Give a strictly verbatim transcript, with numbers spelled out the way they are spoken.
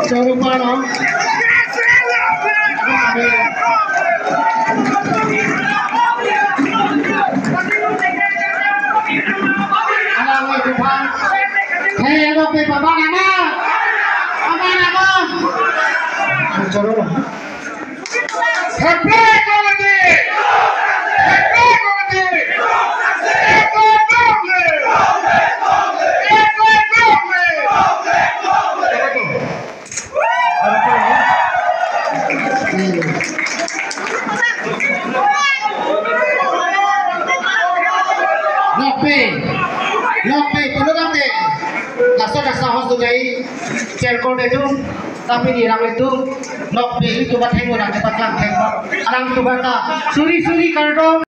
Choro pano. Alang itu pan. Hei, ano pe pabang ana? Pabang ana? Choro. Happy Committee! Happy Committee! Happy Committee! Happy Committee! Nokpe, nokpe, pulotangte, laso ta sahos do jai, chair ko de tu, tapi di rang itu, nokpe itu ba theng orang cepat lang theng ba, arang tu ba ta, suri suri kardom.